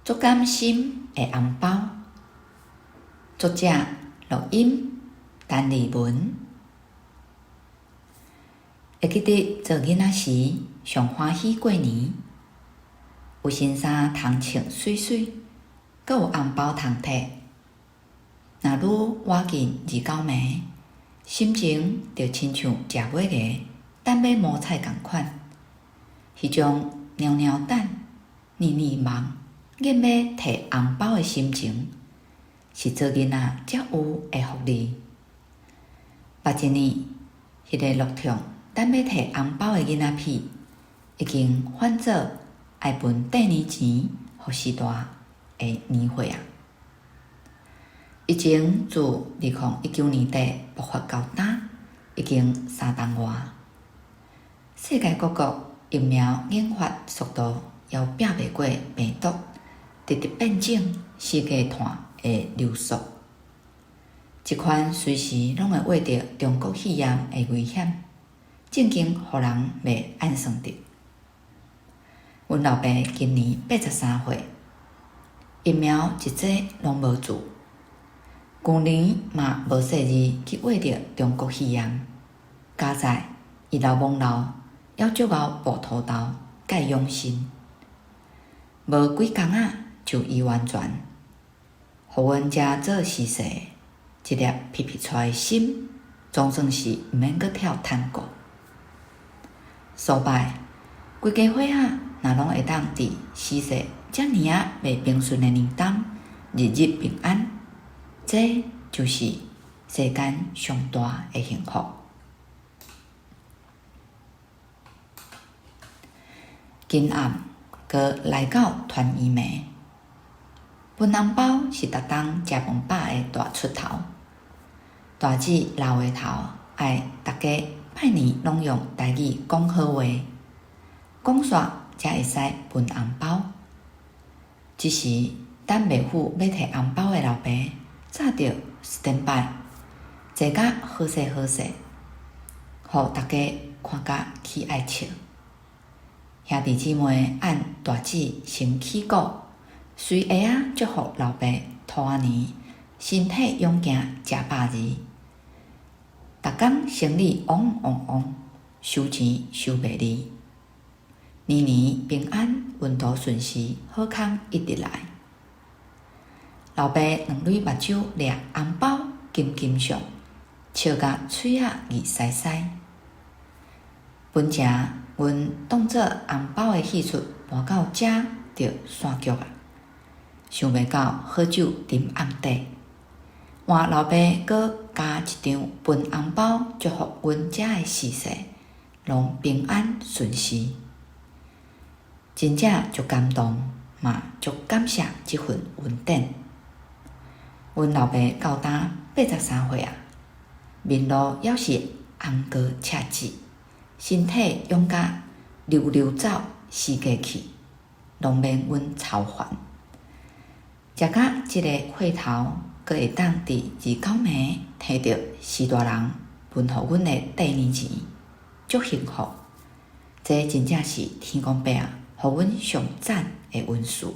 足甘心的紅包，作者錄音陳麗文。會記得做囡仔時，上歡喜過年，有新衫通穿媠媠，閣有紅包通提。若愈倚近二九暝，心情就親像食尾牙等欲摸彩仝款，彼種蹑蹑等、念念望、癮欲提紅包的心情，是做囡仔才有的福利。捌一年，彼个落痛等欲提紅包的囡仔屁，已經反做愛分綴年錢予序大的年歲啊！疫情自2019年底爆發到今，已經3冬外。世界各國疫苗研發速度猶拚袂過病毒，直直變種、四界傳的流速。這款隨時攏會挖著中國肺炎的危險，正經予人袂按算著。阮老爸今年83歲，疫苗一劑攏無注，舊年嘛無細膩去挖著中國肺炎，佳哉伊老懵老，猶足𠢕跋塗豆蓋養生，無幾工仔就醫完全，予阮遮做司勢，一粒皮皮剉的心，總算是毋免閣跳探戈。所拜，規家伙仔若攏會當佇時勢遮爾仔袂平順的年冬，日日平安，這就是世間上大的幸福。今暗閣來到團圓暝，分紅包是逐冬食飯飽的大出頭。大姊老的頭愛逐家拜年攏用台語講好話，講煞才會使分紅包。這時等袂赴欲提紅包的老爸，早就 stand by，坐甲好勢好勢，予逐家看甲起愛笑。兄弟姊妹按大姊先起鼓，隨下仔祝福老爸兔仔年身體勇健，食百二。逐工生理旺旺旺，收錢收袂離，年年平安，運途順遂，好康一直來。老爸兩蕊目睭掠紅包金金相，笑甲喙仔膩澀澀。本成阮當做紅包的戲出搬到遮就散劇啊！想袂到好酒沉甕底，換老爸閣加一張分紅包祝福阮遮的四世攏平安順遂，真正足感動，嘛足感謝這份恩典。阮老爸到今83歲啊，面露猶是紅膏赤舌，身體勇甲溜溜走四界去，攏免阮操煩。食甲這个歲頭，閣會當佇二九暝提著序大人分予阮的綴年錢，足幸福。這真正是天公伯啊，予阮上讚的恩賜。